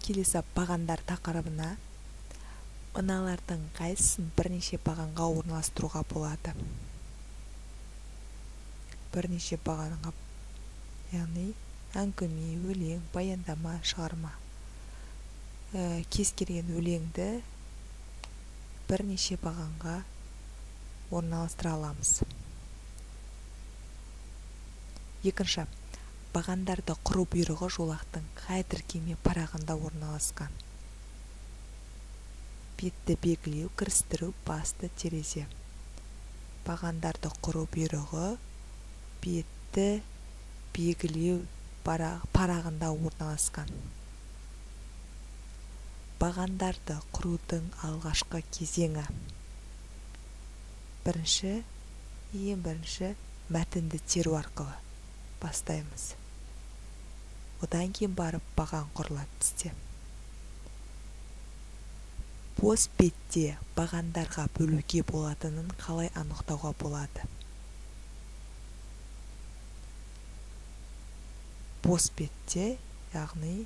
Келесі бағандар тақырыбына мыналардың қайсысын бірнеше бағанға орналастыруға болады? Бірнеше бағанға, яғни әңгіме, өлең, баяндама, шығарма. Кез келген өлеңді бірнеше бағанға орналастыра аламыз. Екінші, бағандарды құру бұйрығы жолақтың қай тіркеме парағында орналасқан? Бетті белгілеу, кірістіру, басты терезе. Бағандарды құру бұйрығы бетті белгілеу парағында орналасқан. Бағандарды құрудың алғашқы кезеңі. Бірінші, ең бірінші мәтінді теру арқылы бастаймыз. Одан кейін барып баған құрылады бізде. Бос бетте бағандарға бөлуге болатынын қалай анықтауға болады? Бос бетте, яғни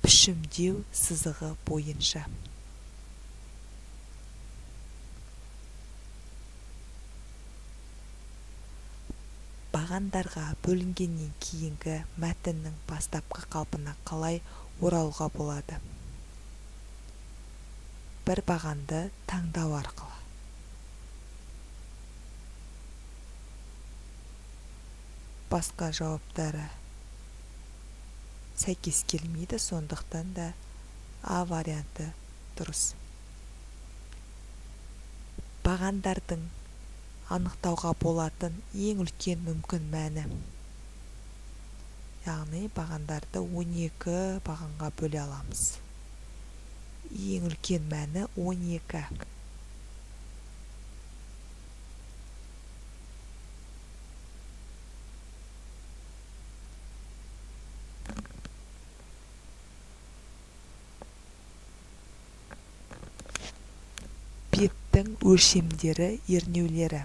пішімдеу сызығы бойынша. Бағандарға бөлінгеннен кейінгі мәтіннің бастапқы қалпына қалай оралуға болады? Бір бағанды таңдау арқылы. Басқа жауаптары сәйкес келмейді, сондықтан да А варианты дұрыс. Бағандардың анықтауға болатын ең үлкен мүмкін мәні. Яғни бағандарды 12 бағанға бөле аламыз. Ең үлкен мәні 12. Беттің өлшемдері, ернеулері.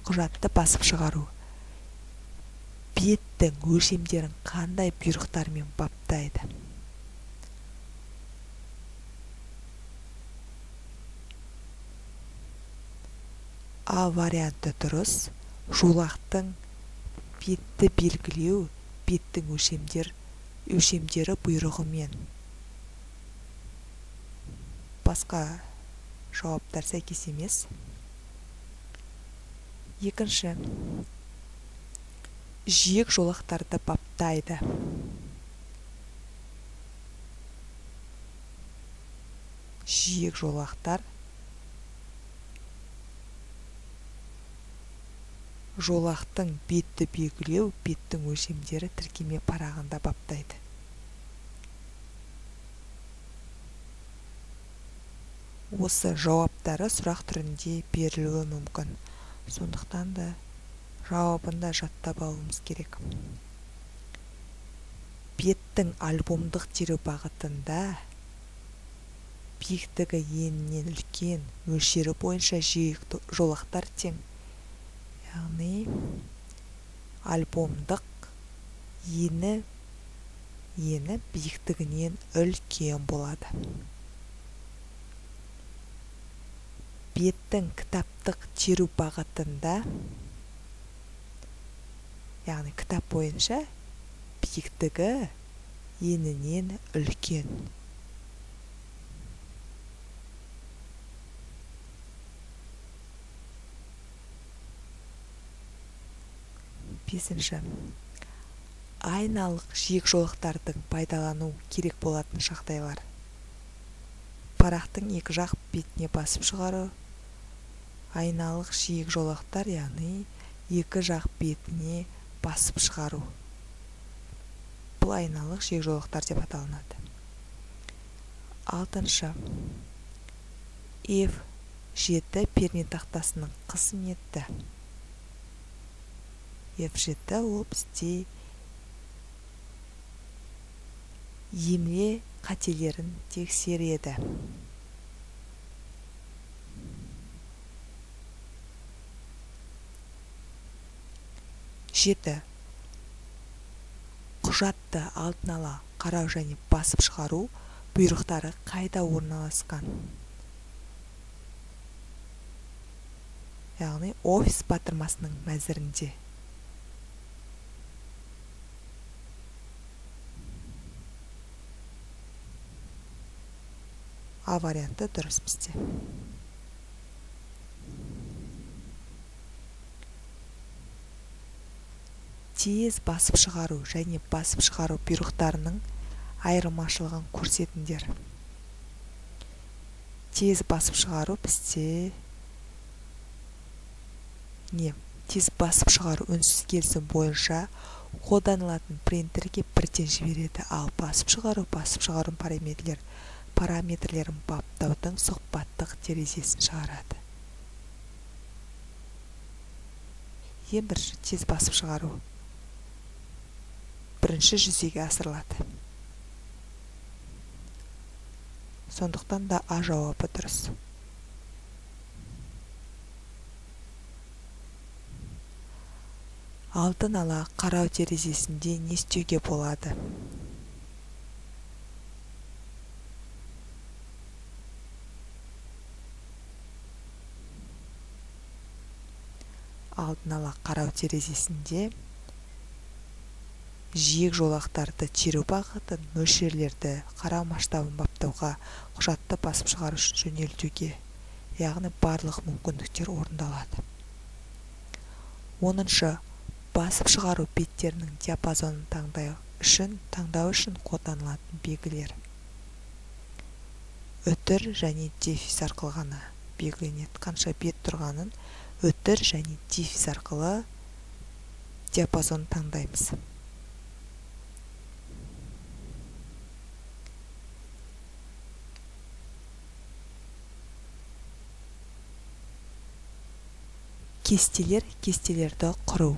Құжатты басып шығару. Беттің өлшемдерін қандай бұйрықтармен баптайды? А варианты дұрыс. Жолақтың бетті белгілеу, беттің өлшемдері бұйрығымен. Басқа жауаптар сәйкес емес. Екінші, жиек жолақтарды баптайды. Жиек жолақтар жолақтың бетті белгілеу, беттің өлшемдері тіркеме парағында баптайды. Осы жауаптары сұрақ түрінде берілуі мүмкін. Сондықтан да жауабын да жаттап алуымыз керек. Беттің альбомдық теру бағытында биіктігі енінен үлкен мөлшері бойынша жиек жолақтар тең. Яғни альбомдық ені биіктігінен үлкен болады. Беттің кітаптық теру бағытында, яғни кітап бойынша биіктігі енінен үлкен. Бесінші. Айналық жиек жолақтардың пайдалану керек болатын жағдайлар. Парақтың екі жақ бетіне басып шығару. Айналық жиек жолақтар, яғни екі жақ бетіне басып шығару. Бұл айналық жиек жолақтар деп аталынады. Алтыншы. F7 пернетақтасының қызметі. F7 ол бізде емле қателерін тексереді. Жеті. Құжатты алдын ала қарау және басып шығару бұйрықтары қайда орналасқан? Яғни офис батырмасының мәзірінде. А варианты дұрыс бізде. Тез басып шығару және басып шығару бұйрықтарының айырмашылығын көрсетіңдер. Тез басып шығару бізде не? Тез басып шығару үнсіз келісім бойынша қолданылатын принтерге бірден жібереді, ал басып шығару параметрлерін баптаудың сұхбаттық терезесін шығарады. Ең бірінші тез басып шығару бірінші жүзеге асырылады. Сондықтан да А жауабы дұрыс. Алдын ала қарау терезесінде не істеуге болады? Алдын ала қарау терезесінде жиек жолақтарды теру бағытын, мөлшерлерді, қарау масштабын баптауға, құжатты басып шығару үшін жөнелтуге, яғни барлық мүмкіндіктер орындалады. 10-шы басып шығару беттерінің диапазонын таңдау үшін қолданылатын белгілер. Үтір және дефис арқылы ғана белгіленеді. Қанша бет тұрғанын үтір және дефис арқылы диапазон таңдаймыз. Кестелер, кестелерді құру.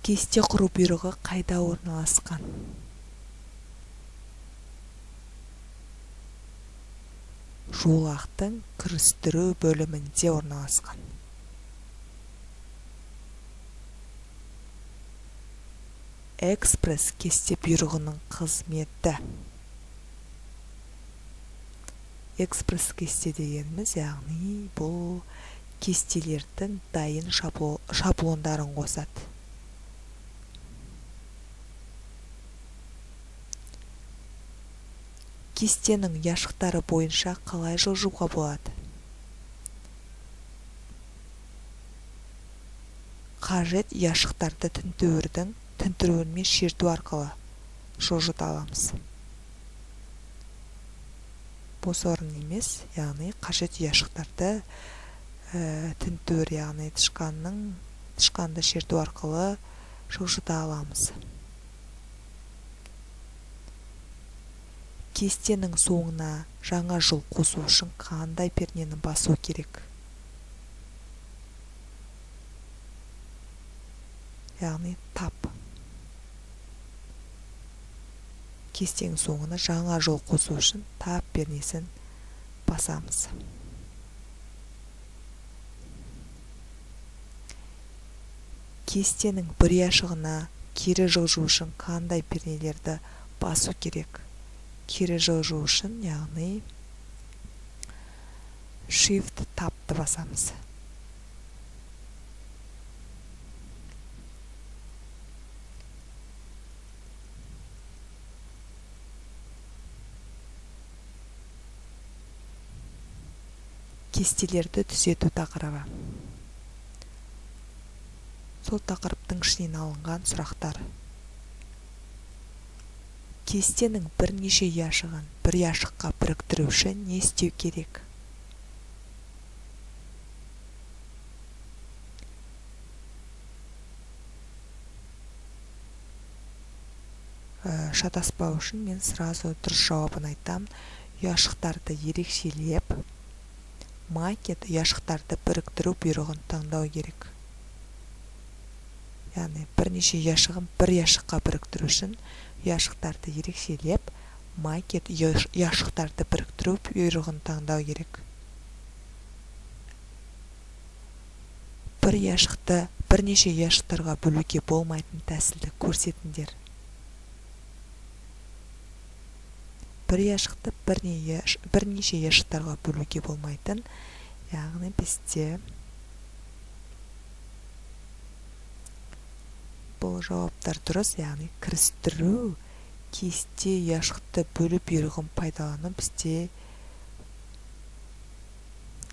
Кесте құру бұйрығы қайда орналасқан? Жолақтың кірістіру бөлімінде орналасқан. Экспресс кесте бұйрығының қызметі. Экспресс кесте дегеніміз, яғни бұл кестелердің дайын шаблондарын қосады. Кестенің ұяшықтары бойынша қалай жылжуға болады? Қажет ұяшықтарды тінтуірмен шерту арқылы жылжыта аламыз. Бос орын емес, яғни қажет ұяшықтарды тінтуір, яғни тышқанды шерту арқылы жылжыта аламыз. Кестенің соңына жаңа жол қосу үшін қандай пернені басу керек? Яғни тап. Кестенің соңына жаңа жол қосу үшін тап пернесін басамыз. Кестенің бір ұяшығына кері жылжу үшін қандай пернелерді басу керек? Кері жылжу үшін, яғни Shift Tab-ты басамыз. Кестелерді түзету тақырыбы. Сол тақырыптың ішінен алынған сұрақтар. Кестенің бірнеше ұяшығын бір ұяшыққа біріктіру үшін не істеу керек? Шатаспау үшін мен сразу дұрыс жауабын айтам. Ұяшықтарды ерекшелеп, макет ұяшықтарды біріктіру бұйрығын таңдау керек. Яғни бірнеше ұяшығын бір ұяшыққа біріктіру үшін ұяшықтарды ерекшелеп, макет ұяшықтарды біріктіру бұйрығын таңдау керек. Бір ұяшықты Бірнеше ұяшықтарға бөлуге болмайтын тәсілді көрсетіңдер. Бір ұяшықты бірнеше ұяшықтарға бөлуге болмайтын, яғни бізде бұл жауаптар дұрыс, яғни кірістіру, кесте ұяшықты бөлу бұйрығын пайдалану бізде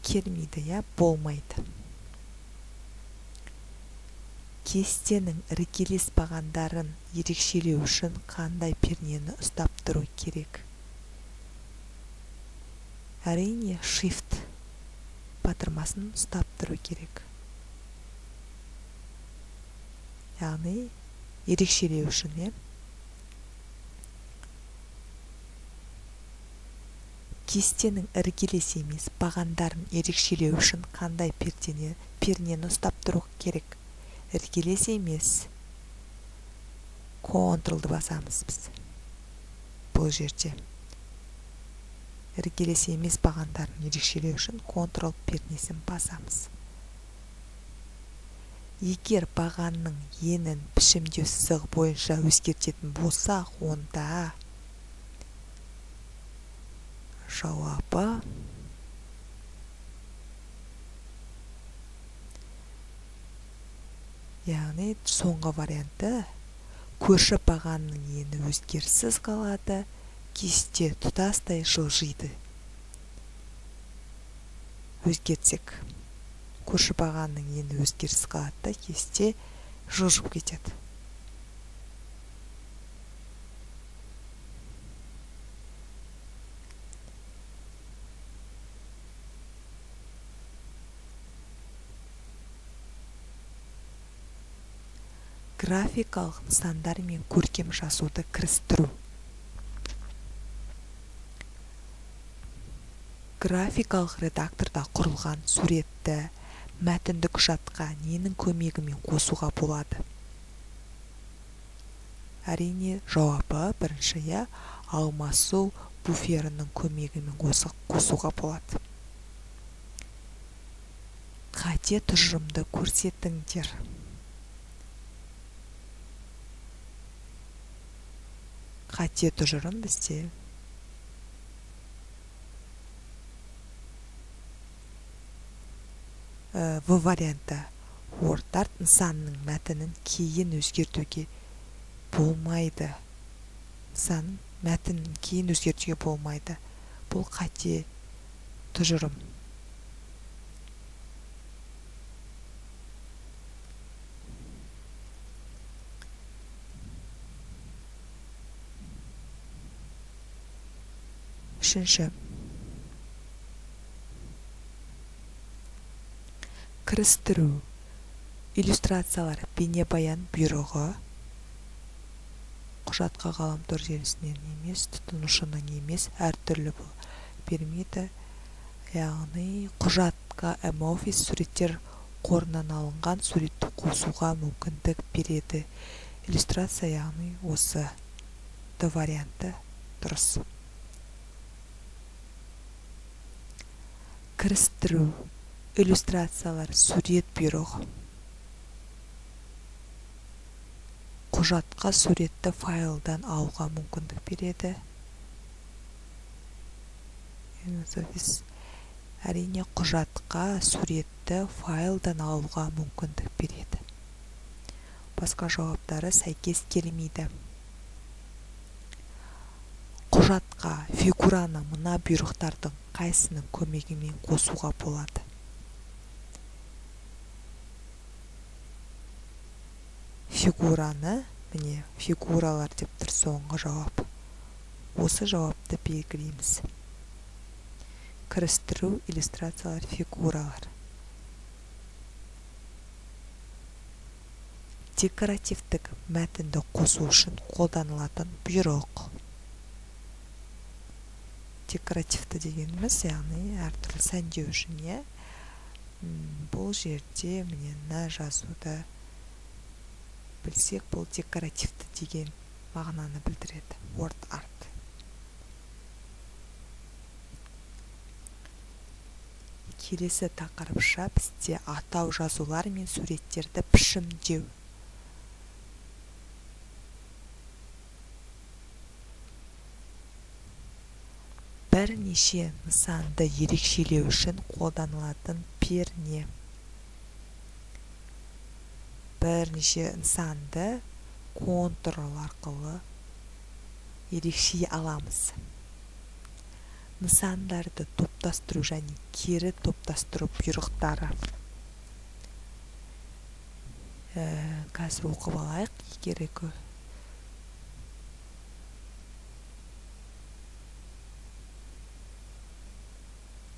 келмейді, я болмайды. Кестенің іргелес бағандарын ерекшелеу үшін қандай пернені ұстап тұру керек? Әрине, Shift батырмасын ұстап тұру керек. Яғни ерекшелеу үшін, е? Кестенің іргелес емес бағандарын ерекшелеу үшін қандай пернені ұстап тұру керек? Іргелес емес. Ctrl-ды басамыз біз бұл жерде. Іргелес емес бағандарын ерекшелеу үшін Ctrl пернесін басамыз. Егер бағанның енін пішімдеу сызығы бойынша өзгертетін болсақ, онда жауабы яғни соңғы варианты көрші бағанның ені өзгеріссіз қалады, кесте тұтастай жылжиды. Өзгертсек, көрші бағанның ені өзгеріссіз қалады да кесте жылжып кетеді. Графикалық нысандар мен көркем жазуды кірістіру. Графикалық редакторда құрылған суретті мәтіндік құжатқа ненің көмегімен қосуға болады? Әрине, жауабы бірінші, я, алмасу буферінің көмегімен қосуға болады. Қате тұжырымды көрсетіңдер. Қате тұжырым бізде В варианты. WordArt нысанның мәтінін кейін өзгертуге болмайды. Нысанның мәтінін кейін өзгертуге болмайды. Бұл қате тұжырым. Үшінші. Кірістіру, иллюстрациялар, бейнебаян бұйрығы құжатқа ғаламтор желісінен емес, тұтынушының емес, әртүрлі бермейді. Яғни құжатқа M-Office суреттер қорынан алынған суретті қосуға мүмкіндік береді. Иллюстрация, яғни осы Д варианты дұрыс. Кірістіру, иллюстрациялар, сурет бұйрығы. Құжатқа суретті файлдан алуға мүмкіндік береді. Әрине, құжатқа суретті файлдан алуға мүмкіндік береді. Басқа жауаптары сәйкес келмейді. Құжатқа фигураны мына бұйрықтардың қайсының көмегімен қосуға болады? Фигураны, міне, фигуралар деп тұр соңғы жауап. Осы жауапты белгілейміз. Кірістіру, иллюстрациялар, фигуралар. Декоративтік мәтінді қосу үшін қолданылатын бұйрық. Декоративті дегеніміз, яғни әртүрлі сәндеу үшін, иә. Бұл жерде міне мына жазуды білсек, бұл декоративті деген мағынаны білдіреді. WordArt. Келесі тақырыпша бізде атау жазулар мен суреттерді пішімдеу. Бірнеше нысанды ерекшелеу үшін қолданылатын перне. Бірнеше нысанды контур арқылы ерекшелей аламыз. Нысандарды топтастыру және кері топтастыру бұйрықтары. Қазір оқып алайық. Егер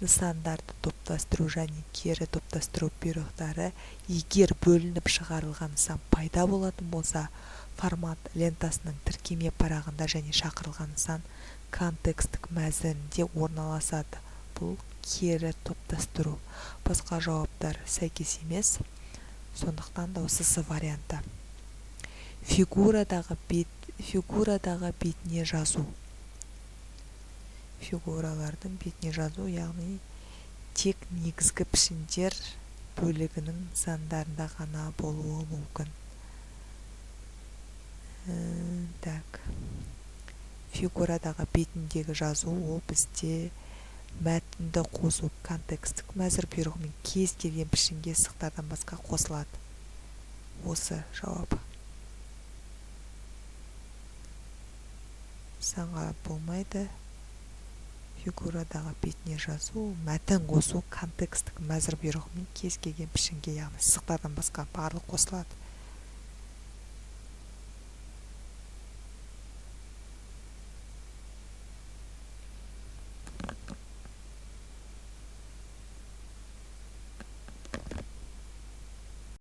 нысандарды топтастыру және кері топтастыру бұйрықтары, егер бөлініп шығарылған нысан пайда болатын болса, формат лентасының тіркеме парағында және шақырылған нысан контекстік мәзірінде орналасады. Бұл кері топтастыру. Басқа жауаптар сәйкес емес, сондықтан да осы С варианты. Фигурадағы бетіне жазу. Фигуралардың бетіне жазу, яғни тек негізгі пішіндер бөлігінің нысандарында ғана болуы мүмкін. Так. Фигурадағы бетіндегі жазу, ол бізде мәтінді қосу контекстік мәзір бұйрығымен кез келген пішінге сызықтардан басқа қосылады. Осы жауап. Нысанға болмайды. Фигурадағы бетіне жазу, мәтін қосу контекстік мәзір бұйрығымен кез келген пішінге, яғни сызықтардан басқа барлық қосылады.